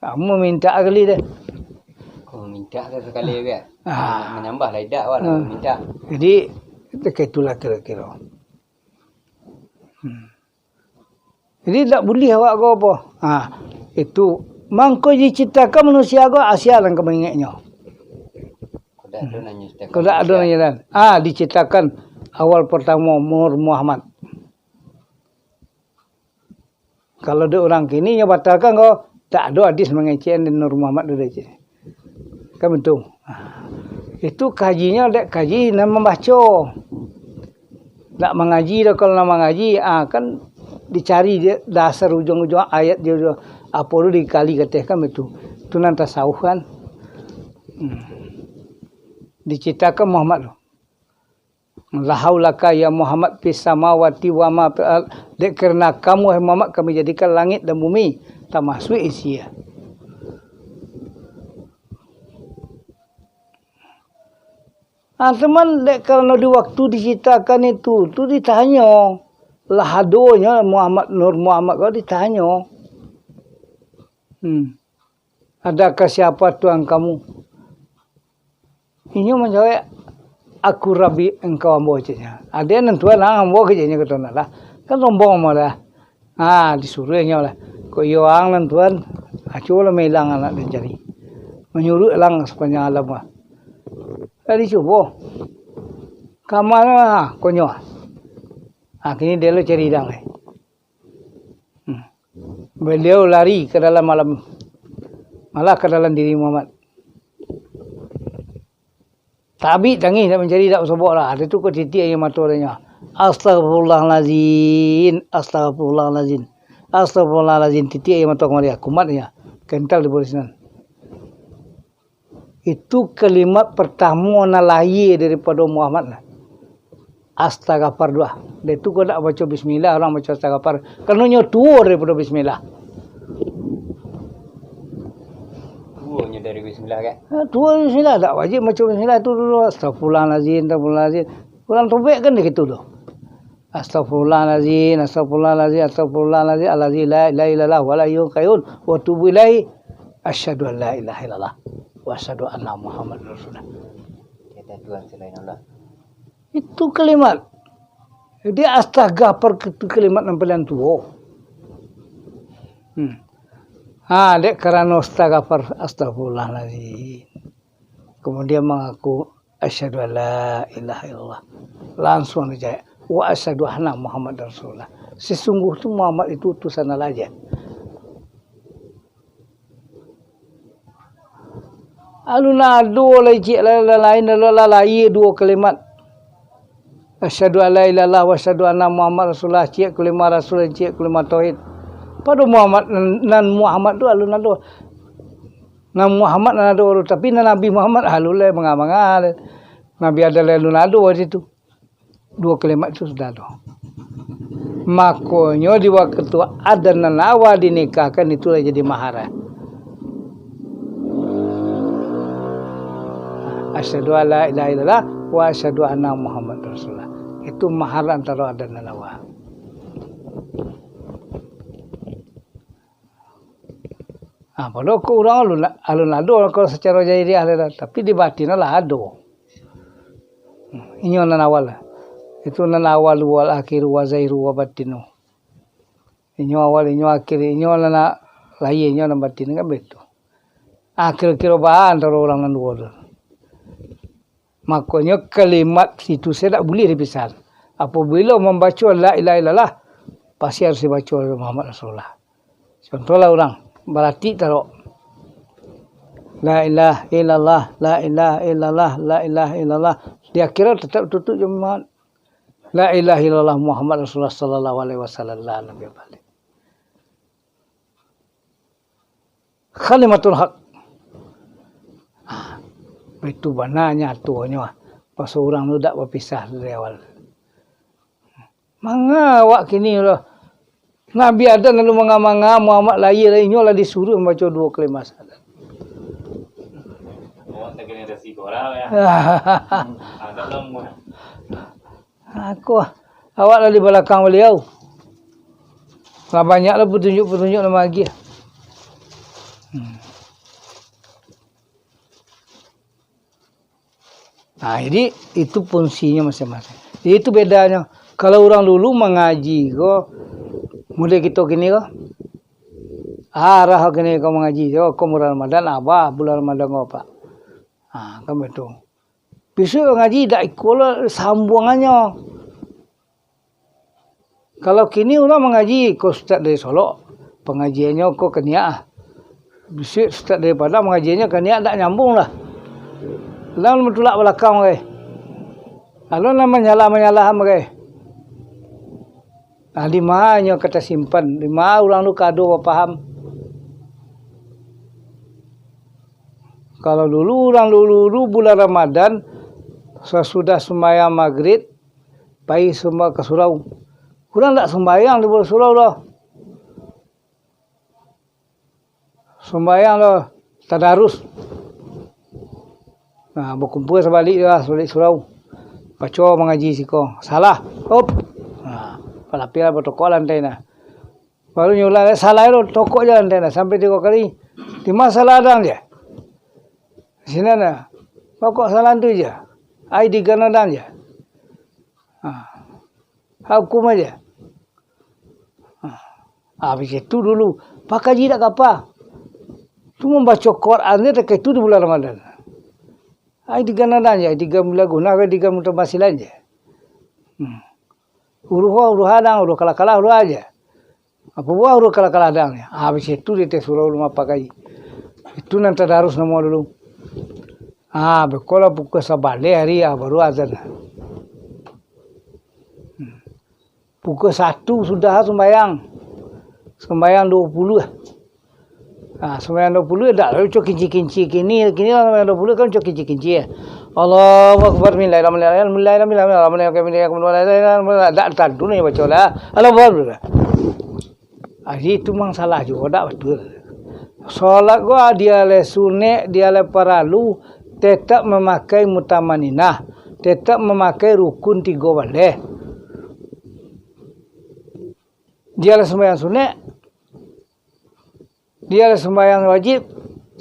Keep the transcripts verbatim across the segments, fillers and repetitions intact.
Kamu minta kali deh. Kau minta tu sakali juga. Ah. Manambah lah idak awak nak Ah. minta. Jadi, itu kayak itulah kira-kira. Hmm. Jadi, tak boleh awak ko apa. Ha, itu. Mangko diciptakan manusia ko asia nan ka mangeknyo. Kok dak ado nan nyiptakan Kok dak ado manusia? nan nyiptakan. Ah, diciptakan awal pertama Nur Muhammad. Kalau dek urang kini, nyo batalkan ko, tak ado hadis mangecek Nur Muhammad tu, dek. Kan betul. Itu kajinyo dek kaji nan mambaco. Nak mangaji dah, kalau nak mangaji, ah, kan dicari dia dasar ujung-ujung ayat dia, dia apo tu dikali kateh kan betul. Itu nan tasawuf kan. Hmm. Diciptakan Muhammad tu. La haulaka ya Muhammad fis samawati wa ma fil ard. Dek karena kamu, hai Muhammad, kami jadikan langit dan bumi, tamasuak isi. Ah, cuman dek karano di waktu diciptakan itu, tu ditanyo. Lah adonyo Muhammad, Nur Muhammad ko ditanyo. Hmm. "Adakah siapa Tuhan kamu?" Inyo manjawab, "Aku Rabbi engkau ambo," ceknyo. "Ado nan Tuhan ang ambo," ceknyo, kato nak lah. Kan sombong ambo lah. Ha, disuruah inyo lah. "Kok iyo ang nan Tuhan, ah, cubolah mailang anak den cari. Manyuruak lang sapanjang alam lah." Lah dicubo. Ka ma lah, ha, konyo. Ha, kini dia lo cari dang, eh. Hmm. Baliau lari ka dalam alam, malah ka dalam diri Muhammad. Tabik tangih, dak mancari, dak basobok lah. Ado tu ko titik aia mato adonyo. "Astagfirullahalazim, astagfirullahalazim, astagfirullahalazim." Titik aia mato kamari, kumat inyo. Kental di polisi nan. Itu kalimat partamo nan lahia daripado Muhammad lah. Astagafar tu lah. Dek tu kok dak baco bismillah, urang baco astagafar. Karano nyo tuo daripado bismillah. Tuonyo dari bismillah, kan? Ha, tuo bismillah, dak wajib baco bismillah tu dulu. Astagfirullahalazim, astagfirullahalazim. Urang tobek kan dek itu tu. Astagfirullahalazim, astagfirullahalazim, astagfirullahalazim, allazi la ilaha illallah, wa la yuqayun, wa tubu ilaihi, asyhadu an la ilaha illallah, wa asyhadu anna Muhammadar Rasulullah. Tiada Tuhan selain Allah. Itu kalimat. Jadi, astagafar itu kalimat nan paling tuo. Hmm. Ha, dek karano astagafar, astagfirullahalazim. Kemudian mangaku, "Asyhadu an la ilaha illallah." Langsuang dijawab, "Wa asyhadu anna Muhammadar Rasulullah." Sesungguh tu Muhammad itu utusan Allah aja. Alun ado lai ciek la-, la-, lain, la-, la-, lahia duo kalimat. "Asyhadu an la ilaha illallah wa asyhadu anna Muhammad Rasulullah," ciek kalimat Rasul, ciek kalimat tauhid. Pado Muhammad nan, nan Muhammad tu alun ado. Nan Muhammad nan ado baru, tapi nan Nabi Muhammad alun lai manga-manga lai. Nabi Adam lai alun ado di situ. Duo kalimat tu sudah ado. Makonyo di wakatu adan nan awal dinikahkan, itulah jadi mahar. Asyhadu an la ilaha illallah wa asyhadu anna Muhammad Rasulullah. Itu mahar antaro adan nan awal. Ah, padahal ko urang alun, alun ado kalau sacaro zahiriah lah, tapi di batin lah ado. Hmm, inyo nan awal lah. Itu nan awal wal akhiru wa zahiru wa batinu. Inyo awal, inyo akhir, inyo nan lahia, inyo nan batin kan baitu. Ah, kiro-kiro baa antaro urang nan duo tu. Makonyo kalimat situ se dak buliah dipisah. Apabilo mambaco la ilaha illallah, pasti harus dibaco Muhammad Rasulullah. Contohlah urang baratik tarok. La ilaha illallah, la ilaha illallah, la ilaha illallah. Di akhirat tetap tutup jo Muhammad. La ilaha illallah Muhammad Rasulullah sallallahu alaihi wasallam. La nabiyya ba'dah. Kalimatul haq. Ah, itu bana nyatonyo. Pas urang tu dak bapisah dari awal. Manga awak kini lah. Nabi Adam lalu manga-manga, Muhammad lahia, inyo lah disuruh mambaco duo kalimat syahadat. Awak tak kena rasi korang, ya. Agak lama. Aku, awak lah di balakang baliau. Lah banyak lah patunjuk-patunjuk nan maagiah. Hmm. Nah, jadi itu fungsinyo masing-masing. Jadi itu bedanyo. Kalau urang dulu mangaji ko, model kito kini ko, arah kini ko mangaji, yo, ko bulan Ramadan, abah bulan Ramadan ko, Pak. Ha, kan baitu. Bisuak mangaji dak iko lo sambuangannyo. Kalau kini urang mangaji, ko ustaz dari Solok, pangajiannyo ko kaniak ah. Bisuak ustaz dari Padang, pangajiannyo kaniak, dak nyambung lah. Lah batulak balakang bagai. Alun lah manyalah-manyalah bagai. Nah, di ma nyo ka tasimpan, di ma urang tu ka ado bapaham. Kalau dulu, urang dulu-dulu bulan Ramadan, sasudah sumbayang Magrib, pai sumba-, ka surau. Urang dak sumbayang di surau doh. Sumbayang doh, tadarus. Nah, bakumpua sabalik lah, sabalik surau. Baco mangaji siko. Salah. Op. Nah, palapia batokok lantai nah. Baru nyo ulang, eh, salah tu, tokok je lantai nah, sampai tigo kali. Di ma salah adang je? Sinan nah. Pokok salah tu je. Ai digan adang je. Ha. Hukum aja. Ha. Ah, baitu dulu. Pakaji dak kapa. Tu mambaco Quran je dak itu di bulan Ramadan. Ai digan adang je, digan balagu, nah, digan mutamatsilan je. Hmm. Uruh, uruh adang, uruh kalah-kalah, uruh aja. Apo buah uruh kalah-kalah adang ni? Ah, baitu di ateh surau rumah pakai. Itu nan tadarus namo dulu. Ah, beko lah pukul sabaleh hari, ah, baru azan. Hmm. Pukul satu sudah sumbayang. Sumbayang dua puluh. Ha, sumbayang dua puluh dak lah, cok kinci-kinci kini, kini lah sumbayang dua puluh kan cok kinci-kinci. Allahu Akbar, bismillahirrahmanirrahim, bismillahirrahmanirrahim, dak tantu ni baco lah. Allahu Akbar. Ah, itu mang salah juga, dak batul. Solat ko dia lai sunek, dia lai paralu, tetap mamakai mutamaninah, tetap mamakai rukun tigo baleh. Dia lai sumbayang sunek, dia lai sumbayang wajib,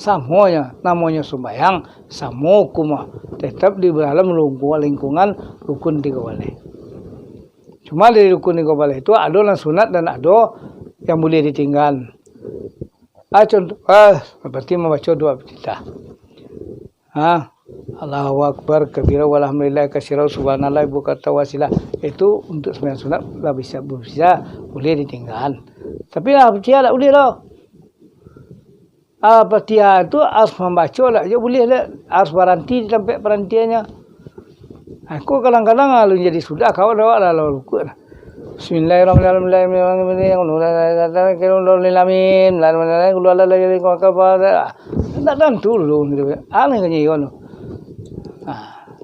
samonyo, namonyo sumbayang, samo hukumnyo, tetap di dalam lungku-, lingkungan rukun tigo baleh. Cuma dari rukun tigo baleh itu ado nan sunat dan ado yang buliah ditinggal. Ah, contoh, ah, seperti mambaco doa iftitah. Ha, Allahu Akbar kabira, walhamdulillahi katsira, subhanallah bukratan wa asila. Itu untuk sumbayang sunat lah bisa, bisa, buliah ditinggal. Tapi lah, Al-Fatihah dak buliah doh. Al-Fatihah tu harus mambaco lah, jo buliah lah, harus baranti di tampek barantiannyo. Aku kadang-kadang alun jadi sudah, kawan awak lah, lah lupa lah. Bismillahirrahmanirrahim. Ndak tantu dulu. Aneh kan iyo tu. Ah.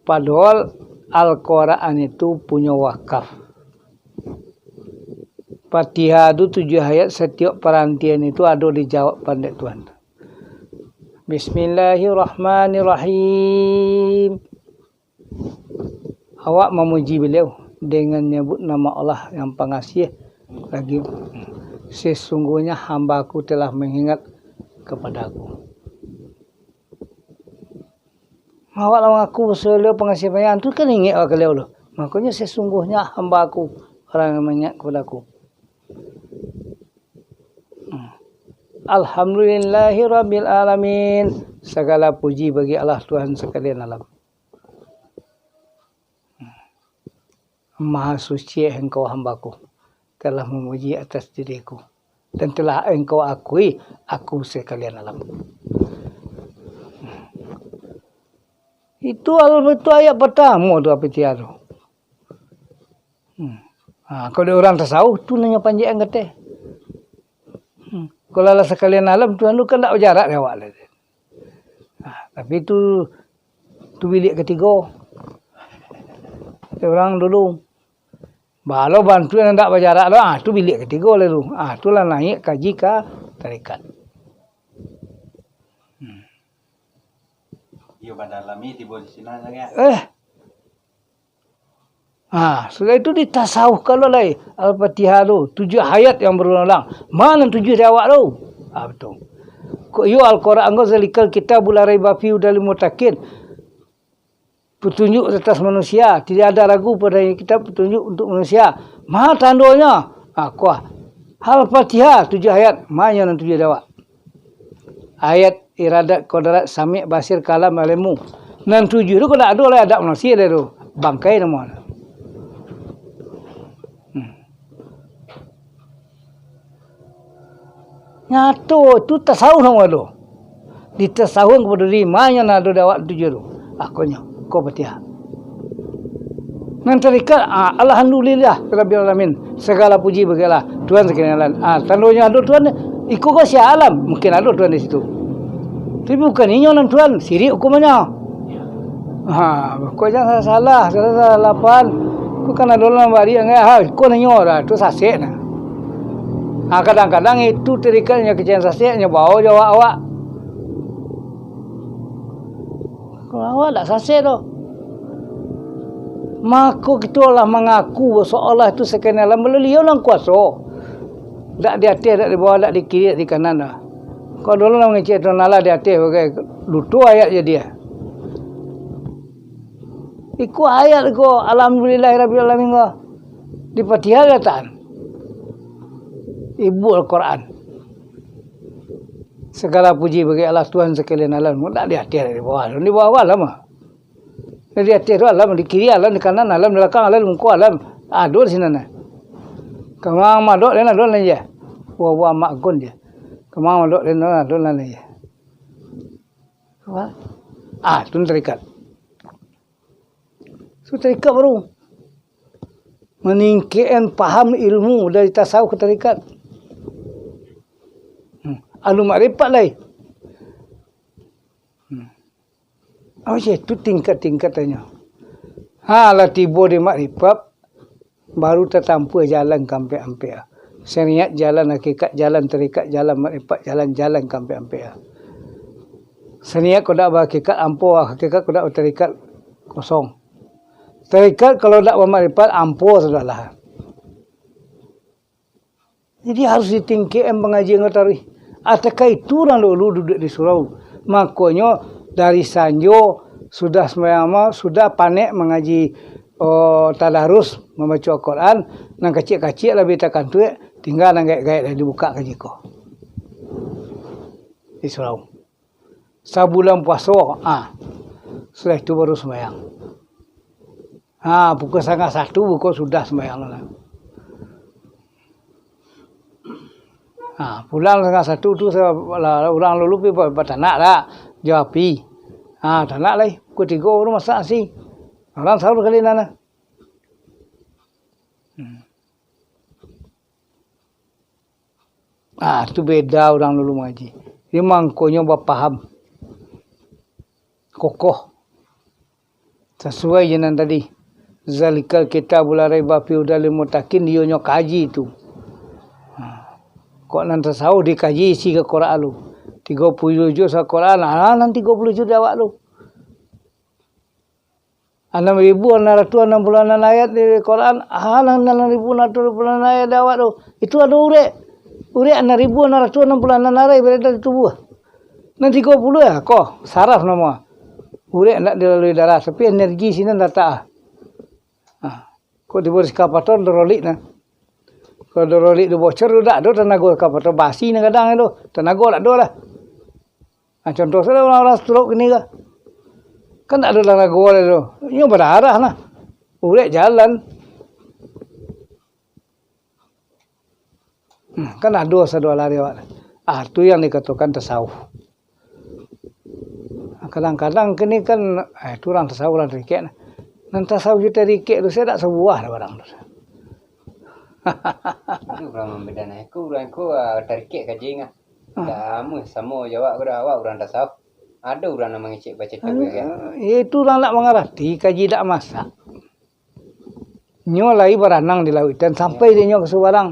Padahal Al-Quran itu punyo wakaf. Fatihah tu tujuh ayat, satiok parantian itu ado dijawaban dek Tuhan. Bismillahirrahmanirrahim. Awak mamuji Baliau dengan nyebut nama Allah yang Pangasiah lagi, "Sesungguhnya hamba-Ku telah mengingat kepada-Ku." Awak lah mangaku Baliau Pangasiah Panyayang, tu kan ingek awak ka Baliau tu. Makonyo, "Sesungguhnya hamba-Ku, orang yang mengingat kepada-Ku." Hmm. Alhamdulillahirabbil alamin. Sagala puji bagi Allah, Tuhan sakalian alam. Maha suci Engkau, hamba-Ku, telah memuji atas diri-Ku, dan telah Engkau akui aku sakalian alam. Itu al-, itu ayat partamo tu, Al-Fatihah tu. Hmm. Ha, kalau dek urang tasawuf, tu nan nyo panjek ang kateh. Hmm. Kalau lah sakalian alam, Tuhan tu kan dak bajarak dek awak lai. Ha, tapi tu, tu biliak katigo. Kata urang dulu, balo bantuak nan dak bajarak tu, ah, tu biliak katigo lai tu. Ah, tu lah naiak kaji ka tarekat. Hmm. Iyo, badalami tibo di sinan, Ustaz, yo? Eh. Ha, sudah itu ditasawufkan lo lai Al-Fatihah tu, tujuh ayat yang berulang-ulang. Ma nan tujuh di awak tu? Ha, betul. Kok iyo Al-Quran ko zalikal kitabul la raiba fihi hudal lil muttaqin. Petunjuk atas manusia, tidak ada ragu padanya kitab petunjuk untuk manusia. Ma tandonyo? Ha, kuah. Al-Fatihah, tujuah ayat. Ma nyo nan tujuah dek awak? Ayat, iradat, kodrat, sami', basir, kalam, ilmu. Nan tujuah tu kok dak ado lai adat manusia lai tu. Bangkai namo. Hmm. Nyato, tu tasawuf namo tu. Di tasawuf kapado diri, ma nyo nan ado dek awak tujuah tu. Ah, ko nyo, ko Fatihah. Nan tarikat, ah, alhamdulillah rabbil alamin. Sagalo puji bagi Allah, Tuhan sagalo alam. Ah, tandonyo ado Tuhan, iko ko sia alam, mungkin ado Tuhan di situ. Tapi bukan inyo nan Tuhan, sirik hukumannyo. Ha, ko jan salah, salah, salah, salah pan. Ko kan ado nan bari anggai, ha, ko nan nyo lah, tu sasek nah. Ha, kadang-kadang itu tarikat nyo kecek sasek, nyo bao jo awak-awak. Kalau awak dak sasek doh. Mako kito lah mangaku bahwa Allah itu sakali alam, baliau nan kuaso. Dak di ateh, dak di bawah, dak di kiri, dak di kanan doh. Kalau dulu lah mangecek Tuhan Allah di ateh bagai duto ayat jadi. Iko ayat ko, alhamdulillahirabbil alamin ko. Di Fatihah katan. Ibu Al-Quran. Sagalo puji bagi Allah Tuhan sakalian alam. Dak di ateh, dak di bawah. Di bawah alam mah. Di ateh tu alam, di kiri alam, di kanan alam, di balakang alam, di muko alam. Ado di sinan nah. Kamang madok den ado nan je. Wa wa makgun je. Kamang madok den ado nan je. Wah. Ah, tu tarikat. Su tarikat baru. Maningkekan paham ilmu dari tasawuf ka tarikat. Hmm. Anu makrifat lai. Hmm. Apo ceh tu tingkat-tingkatannyo. Ha, lah tibo di makrifat, baru tatampuah jalan ka ampek-ampek. Saniat jalan, hakikat jalan, tarikat jalan, makrifat jalan, jalan ka ampek-ampek. Saniat kok dak bahakikat, ampo, hakikat kok dak batarikat, kosong. Tarikat kalau dak bamakrifat, ampo sudah lah. Jadi, harus ditingkekkan pangajian ko taruih. Ataukah itu urang dulu duduak di surau? Makonyo, dari sanjo sudah sumbayang ma-, sudah panek mangaji, oh, tadarus, mambaco Al-Quran, nan kaciak-kaciak lah bi takantuak, tingga nan gaek-gaek lah dibukak kaji ko. Di surau. Sabulan puaso, ah, sudah itu baru sumbayang. Ah, pukul satangah satu buko sudah sumbayang lah. Ah, pulang satangah satu tu, sa-, lah, urang dulu pi ba-, batanak lah, jo api. Ah, tanak lai, pukul tigo baru masak nasi. Urang sahur kali nan lah. Hmm. Ah, tu beda urang dulu mangaji. Jadi mangkonyo bapaham. Kokoh. Sasuai jo nan tadi. Zalikal kitabu la raiba fihi hudal lil muttaqin, iyonyo kaji tu. Ha. Kok nan tasawuf dikaji isi ka Quran lu. Tigo puluah juz Al-Quran, ah, nan tigo puluah juz di awak lu. Anam ribu anam ratuih anam puluah anam ayat di Quran, ha, nan anam ribu anam ratuih anam puluah anam ayat di awak tu. Itu ado urek. Urek anam ribu anam ratuih anam puluah anam arai beredar di tubuah. Nan tigo puluah ya, ko, saraf namo. Urek ndak dilalui darah, tapi energi sinan datang. Ha. Kok tibo di eskavator, hidrolik nah. Kalau hidrolik tu bocor tu, dak ado tanago eskavator, basi nan gadang tu. Tanago dak ado lah. Nah, contoh sajo urang-urang stroke kini ko. Kan dak ado tanago lai tu. Nyo badarah nah. Urek jalan. Hmm, kan ado sadonyo lari awak. Ah, tu yang dikatokan tasawuf. Kadang-kadang kini kan, eh, tu urang tasawuf, urang tarikek nah. Nan tasawuf jo tarikek tu, sajo dak sabuah doh barang tu. Itu urang mambeda nah. Iko urang ko, ah, tarikek kaji ngah. Ah. Dak amuah samo jo awak ko doh, awak urang tasawuf. Ado urang nan mangecek baco tu kan. Eh, itu urang dak mangarati, kaji dak masak. Nyo lai baranang di lauik, dan sampai dek nyo ka subarang.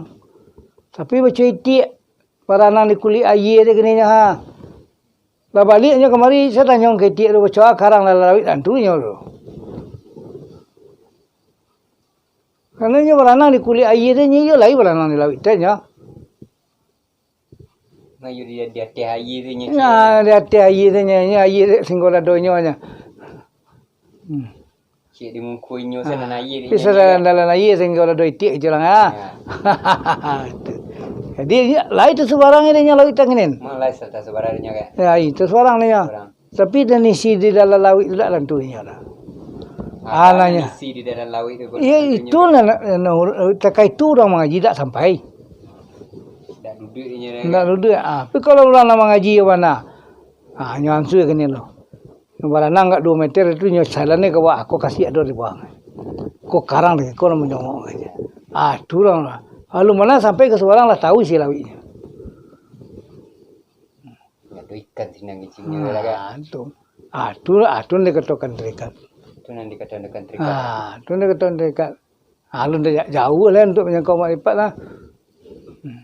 Tapi baco itiak, baranang di kulik aia dek kini nyo, ha. Lah baliak nyo kamari, sajo tanyo ka itiak tu, baco karang dalam lauik, tantu nyo tu. Karano nyo baranang di kulik aia tu, nyo iyo lai baranang di lauik tu nyo. Mayu di, di ateh aia tu nyo. Nah, di ateh aia tu nyo, nyo aia dek singgo dadonyo nyo. Hmm. Cik di muko inyo sanan aia dek nyo. Bisa dalam, dalam aia singgo dado itiak je lah, ah. Ya. Jadi, lai tu subarang ini nyo lauik tanginin. Malai serta subarang nyo kan. Ya, itu subarang nyo. Subarang. Tapi nan isi di dalam lauik tu dak tantu inyo dah. Ah, anaknyo. Isi di dalam lauik tu pun. Iya, tantu itu inyo. Nah, nah, nah, takah itu urang mangaji dak sampai. Dak duduak inyo dah. Dak duduak. Ah, tapi kalau urang nan mangaji bana, ah, nyo ansua kini lo. Nyo baranang agak duo meter itu nyo salan ni ka bawah, ko kasiak do di bawah. Ko karang dek ko nan manyongok aja. Ah, tu urang lah. Lalu mana sampai ka subarang lah tahu isi lauiknyo. Ado ikan sinan kicingnyo lah kan. Ah, tu. Ah, tu, ah, tu nan dikatokan tarikat. Tu nan dikatokan tarikat. Ah, tu nan dikatokan tarikat. Ah, alun ja-, jauah lah untuk manyangkau makripat lah. Hmm.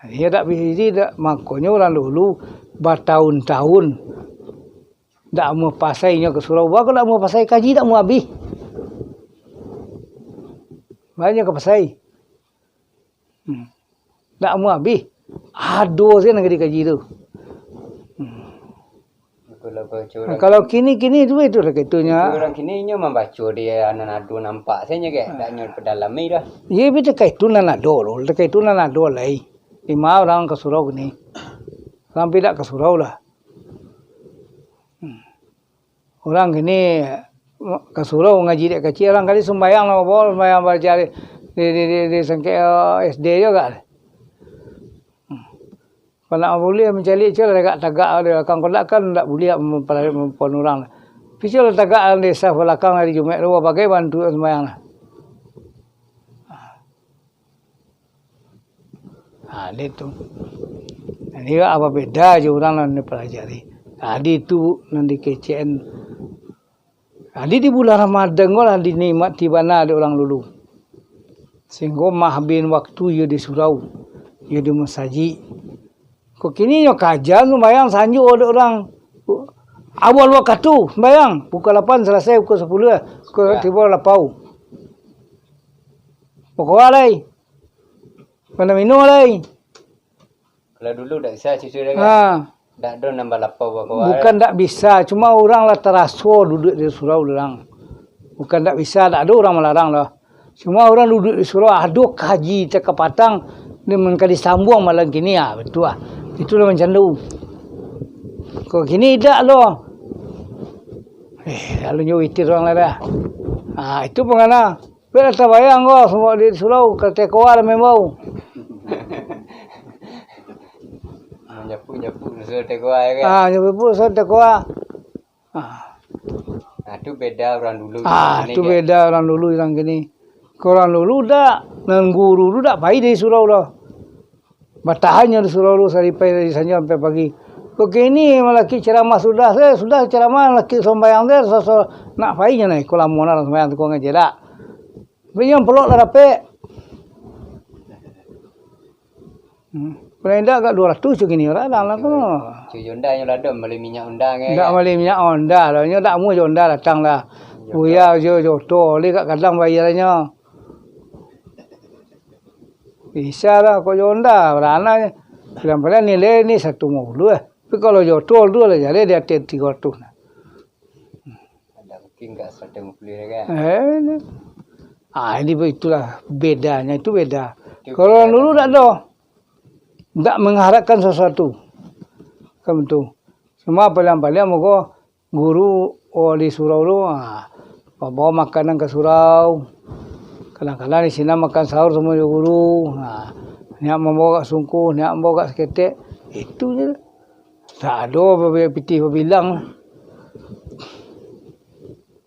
Iyo dak bisa jadi dak, makonyo urang dulu batahun-tahun dak amuah pasai inyo ka surau. Baa kok dak amuah pasai, kaji dak amuah abih. Baa inyo ka pasai. Hmm. Dak amuah abih. Ado sajo nan ka dikaji tu. Hmm. Itulah baco urang. Kalau kini-kini tu, itu lah kaitunyo. Itu urang kini inyo mambaco di nan ado nampak sajo, kek. Dak nyo padalami dah. Iyo, tapi takah itu nan ado lo, takah itu nan ado lai. Dima urang ka surau kini. Sampai dak ka surau lah. Hmm. Urang kini ka surau ngaji dek kacik, urang kali sumbayang lah, bawa sumbayang baraja di, di, di, di, di sangkek, eh, S D juo gak. Hmm. Kok nak buliah mancaliak, caliak tagak-tagak di balakang, kok dak kan dak buliah mem-, mampon urang. Tapi caliak tagak di saf balakang hari Jumaik tu, bagai bantu sumbayang lah. Ha, dek tu. Jadi, apo beda jo urang nan dipalajari. Tadi tu nan dikecekan. Jadi, di bulan Ramadan ko lah dinikmati bana dek urang dulu. Sehinggo mahabih waktu iyo di surau, iyo di masajik. Kok kini nyo kaja sumbayang sanjo dek urang. Awal wakatu sumbayang, pukul lapan salasai, pukul sapuluah, pukul tibo lapau. Bakoa lai. Minum lai. Kalau dulu dak bisa cucu dia kan? Ha. Dak ado nambah lapau bakoa. Bukan dak bisa, cuma urang lah taraso duduak di surau urang. Bukan dak bisa, dak ado urang malarang lah. Cuma urang duduak di surau, ado kaji takapatang, dia mangkali sambuang malam kini, ah, batua. Itulah macam tu. Kok kini dak lo. Eh, lalu nyo witir urang lah dah. Ah, itu pangana. Bialah tabayang ko, semua di surau, ka tekoa lah main bau. Manyapu-nyapu surau tekoa, ya kan? Ah, nyapu-nyapu surau tekoa. Ah. Nah, tu beda urang dulu. Ah, tu beda urang dulu, urang kini. Kok urang dulu dak, nan guru tu dak pai dari surau doh. Batahannyo di surau tu, saripai dari sanjo sampai pagi. Kok kini malaki ceramah sudah, eh, sudah ceramah, malaki sumbayang tu, so-so nak pai nyo nai, kok lamo nah sumbayang tu, kok ngecek dak. Tapi nyo pelok lah dapek. Hmm. Kalau indak agak duo ratuih tu kini, urang lah tu. Cuyo Honda nyo lah dak mambali minyak Honda, kan? Dak mambali minyak Honda lah, nyo dak amuah jo Honda datang lah. Buya jo, jo oto, oleh kak kadang bayarnyo. Bisa lah, kok jo Honda, barana. Paliang-paliang nilai ni saratuih limo puluah lah. Tapi kalau jo oto tu lah jaleh di ateh tigo ratuih nah. Ada mungkin ka saratuih limo puluah lah kan? Eh, ini. Ah, ini itulah bedanya, itu beda. Itu kalau beda dulu kan? Dak ado. Dak mengharapkan sesuatu. Kan betul. Cuma paliang-paliang muko guru, wali surau tu, ha, babawa makanan ka surau. Kadang-kadang di sinan makan sahur samo jo guru. Ha, niat mambawa agak sungkuh, niat mambawa agak saketek. Itu je. Dak ado babi-, pitih babilang.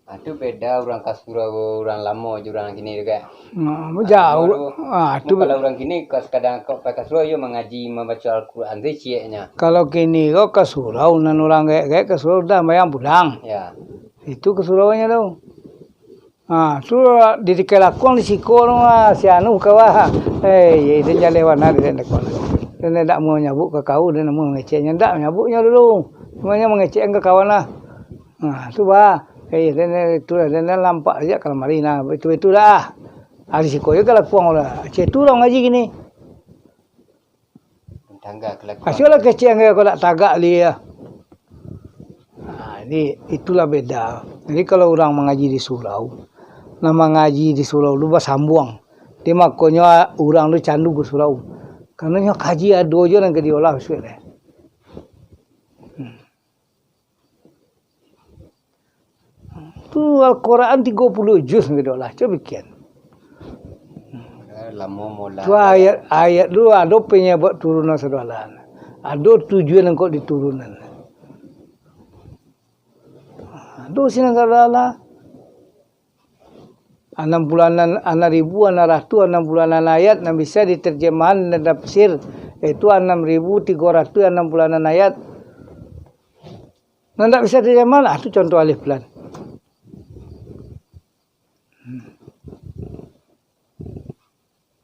Ha, tu beda urang ka surau, urang lamo jo urang kini tu, kan? Ha, jauah. Lamo tu, ha, tu kalau urang kini, ka-, kadang ka pai ka surau, iyo mangaji, mambaco Al-Quran tu cieknyo. Kalau kini ko ka surau, nan urang gaek-gaek ka surau, dah sumbayang pulang. Ya. Itu ka suraunyo tu. Ha, tu di tikai lakuang di siko tu, ha, si anu kawa. Eh, iyo, itu jaleh wana di tikai lakuang. Den dak mau nyabuk ka kau, den mau mangeceknyo. Dak, nyabuknyo dulu. Cuma nyo mangecekkan ka kawan lah. Ha, tu bah. Eh, den, den, tu lah, den, den lampak sajo ka lamari nah. Itu, itu dah. Ha, di siko je ka lakuang lah. Ceh tu urang ngaji kini. Angga kelakuan. Asyiklah kecek angga kau dak tagak li ya. Ha, jadi itulah beda. Jadi kalau urang mangaji di surau, nan mangaji di surau tu basambuang. Jadi makonyo urang tu candu ka surau. Karano nyo kaji ado jo nan ka diolah bisuak deh. Hmm. Tu Al-Quran tigo puluh juz gitu lah. Cubo pikia. Eh, lamo mola. Tu ayat, ayat tu ado penyebab turunan sadoalah. Ado tujuan engkau diturunan. Ado sinan sadoalah. Anam puluah anam, anam ribu anam ratus anam puluah anam ayat nan bisa diterjemahan dan tafsir, yaitu anam ribu tigo ratus anam puluah anam ayat. Nan ndak bisa diterjemah lah, tu contoh alif lam. Hmm.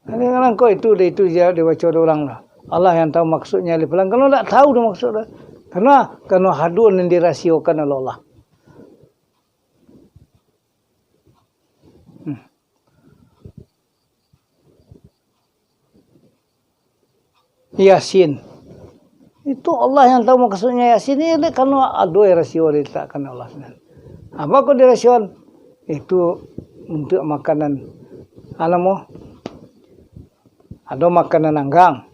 Jadi, kadang-kadang kok itu, itu je dibaco dek urang lah. Allah yang tahu maksudnya alif lam. Kalau ndak tahu tu maksud tu. Karano, karano ado nan dirasiokan oleh Allah. Hmm. Yasin. Itu Allah yang tahu maksudnya Yasin ni, dek karano ado rasio diletakkan Allah sendiri. Apa kok dirasiokan? Itu untuk makanan, ah, namo? Ado makanan anggang.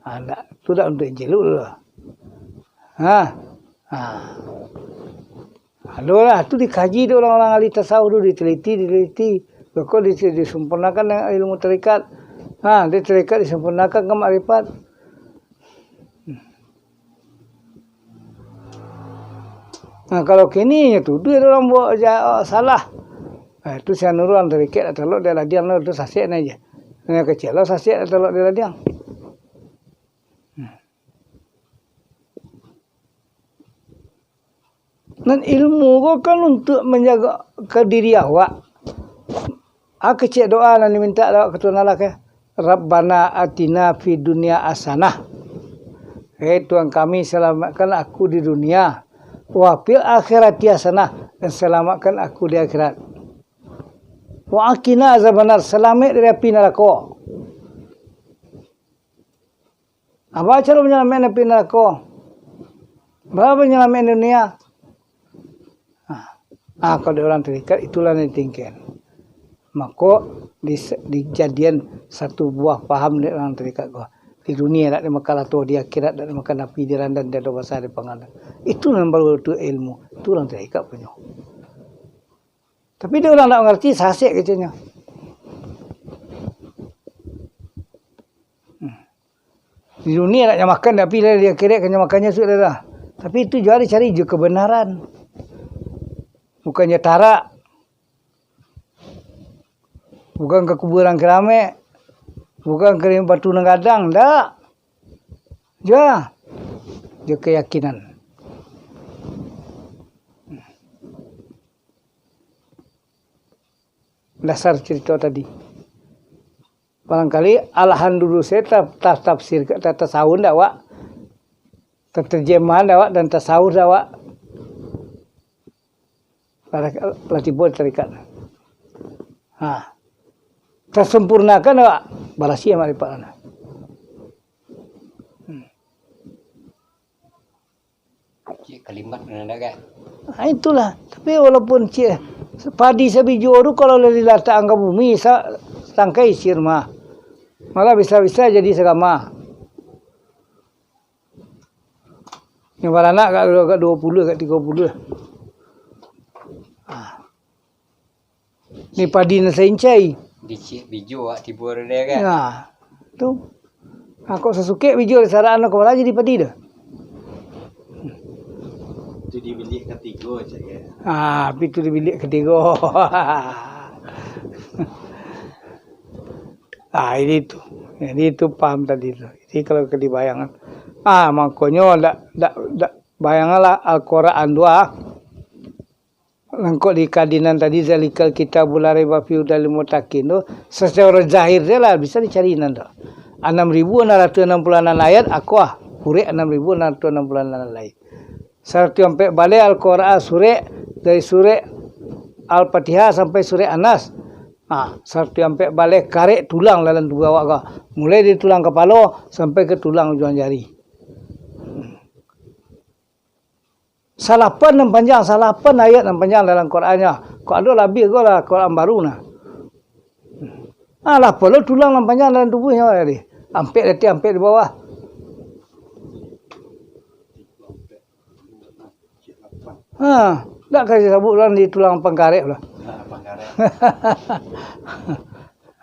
Ah, ndak, tu dak untuk jeluk tu lah. Ha? Ha. Ado lah, tu dikaji dek urang-urang ahli tasawuf tu, diteliti, diteliti. Beko di-, disempurnakan dengan ilmu tarekat. Ha, di tarekat disempurnakan ka makrifat. Nah, kalau kini nyo tuduah urang buat ja-, salah. Ha, tu si anu urang tarekat dak talok di ladiang tu, tu sasek nyo je. Nan kecek lo sasek dak talok di ladiang. Hmm. Nan ilmu ko kan untuak manjago ka diri awak. A, kecek doa nan dimintak dek awak ka Tuhan Allah ke, "Rabbana atina fid dunya hasanah." Eh, Tuhan kami, selamatkan aku di dunia. "Wa fil akhirati hasanah," dan selamatkan aku di akhirat. "Wa qina azabannar," salamaik dari api narako. Apa caro manyalamaik api narako? Bara manyalamaik dunia? Ah, ah, kalau dek urang tarekat, itulah nan ditingkekan. Mako, dis-, dijadian satu buah paham dek urang tarekat ko. Di dunia dak dimakan lato, di akhirat dak dimakan api, di randan tiado basa, di pangalan. Itu nan baru tu ilmu. Itu urang tarekat punyo. Tapi dek urang dak mangarati, sasek katonyo. Hmm. Di dunia dak nyo makan, tapi lah di akhirat kan nyo makannyo sudah lah. Tapi itu juo dicari jo kebenaran. Bukan jo tarak. Bukan ka kuburan keramek. Bukan ka batu nan gadang, dak. Jo, jo keyakinan. Dasar carito tadi. Barangkali alhamdulillah saya ta-, ta-, tafsir, ta-, tasawun dak awak? Terjemahan dak awak dan tasawuf dak awak? Lah, lah tibo di tarekat. Ha. Tasempurnakan awak, barasiah makrifat. Hmm. Cik kalimat nan ado kan? Ha, itulah. Tapi walaupun cik, padi sabijo tu kalau lah dilatakkan ka bumi, sa-, satangkai sir mah. Malah bisa-bisa jadi sagama. Yang baranak agak, agak duo puluah, agak tigo puluah. Ha. Ni padi nan saincai. Dicik bijo awak tibo tu deh kan? Nah, tu. Ha, kok sasukek bijo disaraan ko, malah jadi padi tu. Tu di bilik katigo cak ya. Ah, tapi tu di bilik katigo. Ah, ini tu. Jadi itu paham tadi tu. Jadi kalau ka dibayangkan. Ah, makonyo dak, dak, dak, bayangkanlah Al-Quran tu ah. Nangkok di kadinan tadi, "Zalikal kitabu la raiba fihi hudal lil muttaqin" tu, sacaro zahir se lah bisa dicari nan tu. Anam ribu anam ratus anam puluah anam ayat, aku ah, kurek anam ribu anam ratus anam puluah anam ayat. Saratuih ampek baleh Al-Quran surek, dari surek Al-Fatihah sampai surek An-Nas. Ha, saratuih ampek baleh karek tulang dalam tubuah awak ko. Mulai dari tulang kapalo sampai ka tulang ujuang jari. Salapan nan panjang, salapan ayat nan panjang dalam Quran nyo. Kok ado labiah ko lah Quran baru nah. Ah, lah, apo lo tulang nan panjang dalam tubuah nyo tadi? Ampek di ateh, ampek di bawah. Ha, dak ka disebut urang di tulang pangkarek lah.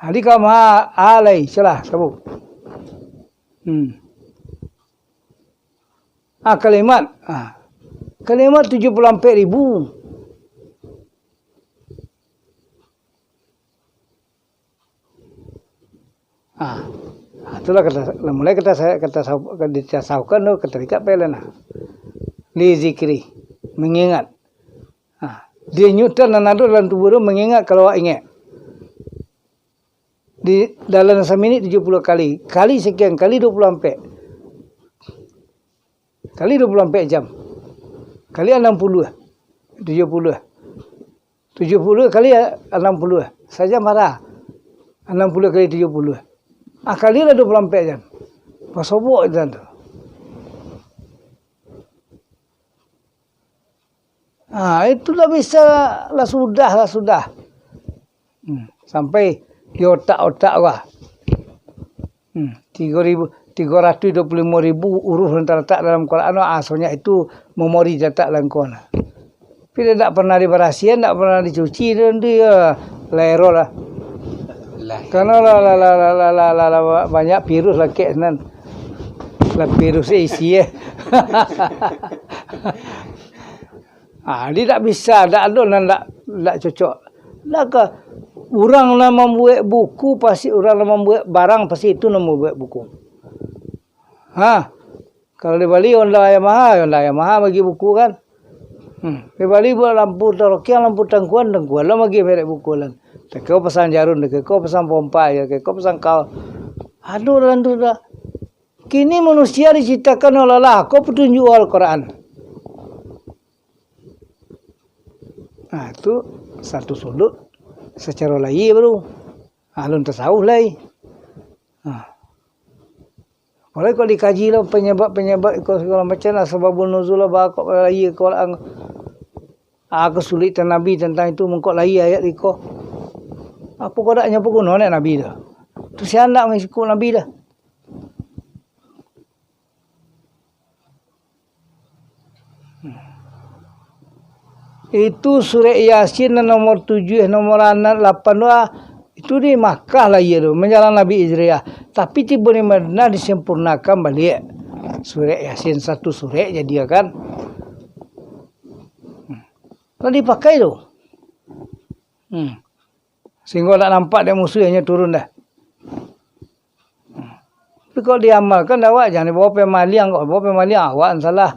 Jadi ka ma-, alai, salah, sabut. Hmm. Ah, kalimat. Ah. Kalimat tujuh puluh ampek ribu. Ah. Ah, itulah kata, lah mulai kata saya, kata sau-, kata ditasawufkan tu, kata dikak pelan lah. Li zikri, mengingat. Ah, di nyutan nan ado dalam tubuh tu mengingat kalau awak ingat. Di dalam saminit tujuh puluh kali, kali sekian, kali dua puluh ampek. Kali dua puluh ampek jam. Kali anam puluh. Tujuh puluh. Tujuh puluh kali anam puluh. Sajam bara? Anam puluh kali tujuh puluh. Ah, kali lah dua puluh ampek jam. Pasobok itu tu. Ha, itu lah bisa, lah sudah, lah sudah. Hmm, sampai di otak-otak urang. Hmm, tigo ribu, tigo ratuih dua puluh limo ribu huruf nan talatak dalam Quran, ah, sabanyak itu memori talatak dalam ko nah. Tapi dia dak pernah dibarasihan, dak pernah dicuci tu, tu ya, lah error lah. Lah. Karena lah, lah, banyak virus lah kek nan. Lah virus isi eh. Ah, dia dak bisa, dak ado nan dak, dak cocok. Dak ka, urang nan mambuek buku, pasti urang nan mambuek barang, pasti itu nan mambuek buku. Ha, kalau dibali Honda Yamaha, Honda Yamaha bagi buku kan. Hmm, dibali buek lampu tarokiang, lampu tangkuan, tangkuan lah bagi merek buku lan. Teko pasang jarum, teko pasang pompa, ya, teko pasang kal. Ado dalam tu dah. Kini manusia diciptakan oleh Allah, ko petunjuk Al-Quran. Nah, itu satu sudut secara lahir baru. Alun tasawuf lai. Nah. Apalagi kalau dikaji lah penyebab-penyebab iko segala macam lah, sababun nuzul lah, bakok lahir Quran. Ah, kesulitan Nabi tentang itu, mangko lahir ayat iko. Apo kok dak nyo paguno nek Nabi tu? Tu sia ndak mangikuti Nabi dah. Itu surek Yasin nan nomor tujuah, nomor anam, lapan tu, ah, itu di Makkah lah iyo tu, manjalang Nabi Hijriah. Tapi tibo di Madinah disempurnakan baliak. Surek Yasin satu surek jadi kan. Lah dipakai tu. Hmm. Sehinggo dak nampak dek musuah inyo turun dah. Tapi kok diamalkan dek awak, jan dibawa pai maliang, kok bawa pai maliang, awak nan salah.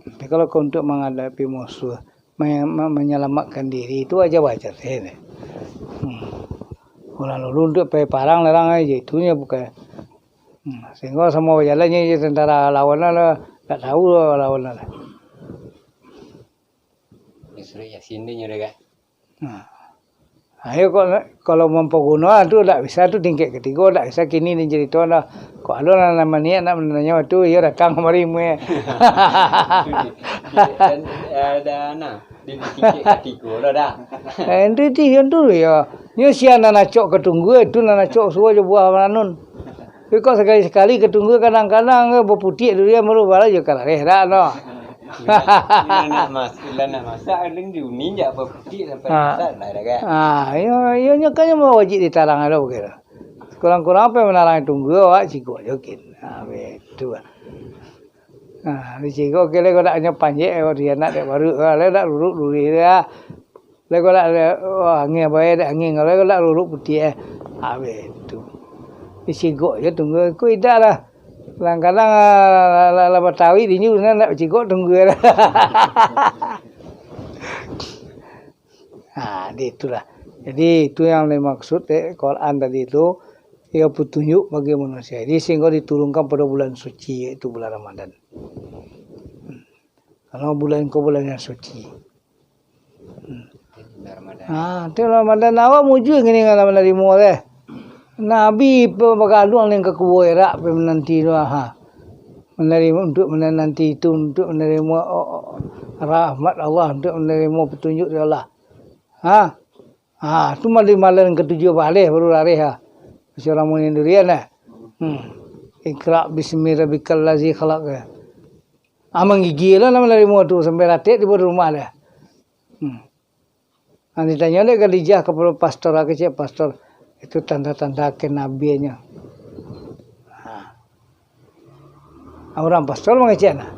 Tapi kalau kau untuk menghadapi musuh, me-, me-, menyelamatkan diri, itu wajar-wajar saja. Hmm. Urang dulu untuk pai parang larang aja, itunyo bukan. Hmm. Sehingga samo bajalan je tentara lawan lah, tak tahu lah lawan lah. Surek Yasin tu nyo dek. Nah. Ayo kok, kalau mampaguno tu dak bisa tu tingkek katigo, dak bisa kini ni carito dah. Kok ado lah nan maniak nak mananyo tu, iyo datang kamari mue. Dan, eh, dah nah, di, di tingkek katigo lah dah. Eh, itu, itu, yang tu yo. Nyo sia nan acok ka tunggua, itu nan acok suo jo buah mananun. Tapi kok sakali-sakali ka tunggua kadang-kadang baputiak durian baru, baru jo kalareh dak no. Lah nak mas-, lah nak masak, alun di uni jak baputik sampai Ha. masak lah dah kan. Ah, iyo, iyo nyo kan nyo wajib ditarang ado bagai tu. Kurang-kurang apo manarang tunggua awak cigok jo kin. Ha, betu. Ha, dicigok ke lai kok dak nyo panjek, kok di anak dek baru, ha, lai dak luruk duri dah. Lai kok dak, oh, angin abai dak angin, lai kok dak luruk putiak, eh. Ha, betu. Dicigok jo tunggua, ko idak lah. Kadang-kadang, ah, lah, lah, lah batawi dinyo, nan dak bacigok tunggua lah. Ha, di itulah. Jadi, itu yang dimaksud dek Quran tadi tu. Iyo patunjuak bagi manusia. Jadi, sehingga diturunkan pada bulan suci, yaitu bulan Ramadan. Hmm. Karena bulan ko bulan yang suci. Hmm. Bulan Ramadan. Ha, tu Ramadan awak mujua kini kalau manarimo deh. Nabi pe-, bagaduang ning ka kubua Irak pe mananti tu, ha. Manarimo, untuk mananti itu, untuk manarimo, oh, oh, rahmat Allah, untuk manarimo patunjuak dari Allah. Ha? Ha, tu mah di malam katujuah baleh baru lareh, ha. Masih urang manyandirian, ha. Hmm. Iqra bismi rabbikal ladzi khalaq, ha. Ah, manggigil lah manarimo tu, sampai ratek tibo di rumah dah. Hmm. Ah, ditanyo dek Khadijah kapado pastor, ah, kecek pastor, "Itu tanda-tanda kenabiannyo." Ha. Ah, urang pastor mangecek nah.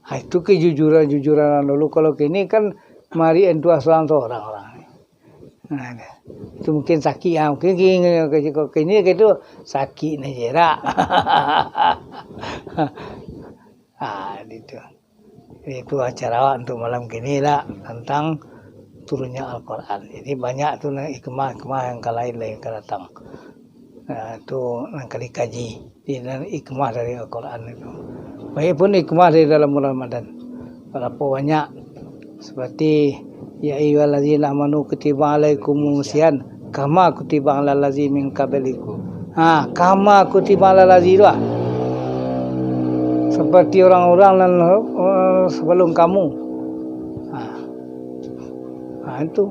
Ha, itu kejujuran-jujuran dulu. Kalau kini kan mari entuah sorang-sorang urang. Nah, itu mungkin sakik, ah, mungkin kini, kini, kini itu sakik ni jerak. Ah, itu. Jadi, itu acara awak untuk malam kini lah, tentang turunnya Al-Quran. Jadi, banyak tu lah hikmah-hikmah yang ka lain lah yang ka datang. Ah, tu nan ka dikaji. Jadi, nan hikmah dari Al-Quran itu. Baik pun hikmah dari dalam bulan Ramadan. Berapa banyak, seperti, "Ya ayyuhallazina amanu kutiba alaikumus siyam." Kama kutiba alal ladzi min qablikum. Ha, kama kutiba alal ladzi tu lah. Seperti orang-orang nan, eh, sebelum kamu. Ha. Ha, itu.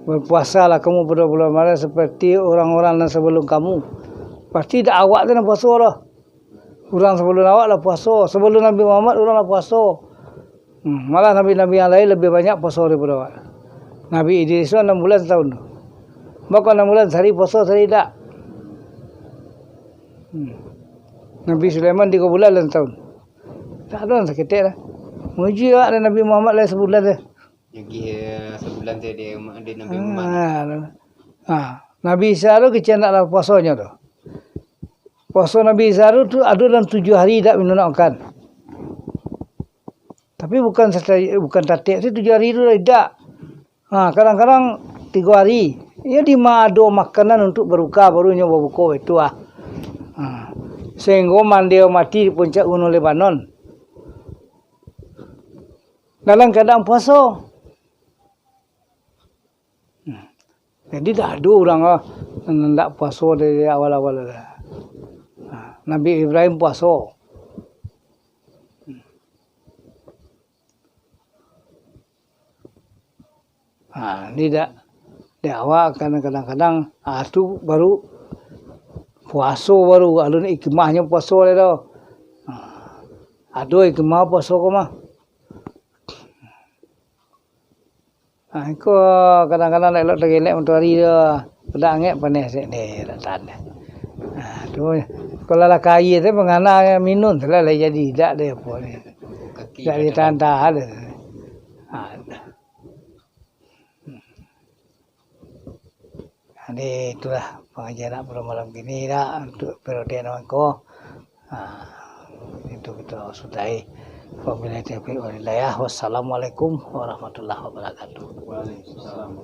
Berpuasalah kamu pada bulan Ramadan seperti orang-orang nan sebelum kamu. Pasti dak awak tu nan puaso lah. Urang sabalun awak lah puaso. Sabalun Nabi Muhammad, urang lah puaso. Hmm, malah nabi-nabi yang lain labiah banyak puaso daripado awak. Nabi Idris tu anam bulan satahun tu. Bako anam bulan, sahari puaso, sahari indak. Hmm. Nabi Sulaiman tigo bulan lah satahun. Tak ado nan saketek lah. Muji awak dek Nabi Muhammad lah sabulan tu. Lagi, eh, sabulan tu di, di Nabi Muhammad. Ah, ah. Nabi Isa tu kecek ndak lah puasonyo tu. Puaso Nabi Isa tu, tu ado dalam tujuah hari indak minum indak makan. Tapi bukan sata-, bukan tatek tu tujuah hari tu lah indak. Ha, kadang-kadang tigo hari. Iyo dima ado makanan untuk baruka, baru nyo babuko itu ah. Ha. Sehinggo mandeh mati di puncak Gunung Lebanon. Dalam keadaan puaso. Hmm. Jadi, dak ado urang, ah, nan ndak puaso dari awal-awal tu. Ha, Nabi Ibrahim puaso. Ha, jadi dak, di awal kan kadang-kadang, ah, tu baru puaso, baru alun hikmahnyo puaso lai tu. Ha, ado hikmah puaso ko mah. Ha, iko kadang-kadang dak elok tagelek matoari tu. Dak angek paneh sek ni, dak tahan. Ha, tu, kalau lah ka aia tu, mangana minum tu lah, lah jadi, dak ado apo ni. Kaki dak ado ditahan-tahan. Ha. Jadi, itulah pangajian nak pada malam kini lah untuk periode nan ko. Ha, itu kita sudahi. Wabillahi taufiq wal hidayah. Wassalamualaikum warahmatullahi wabarakatuh. Waalaikumsalam.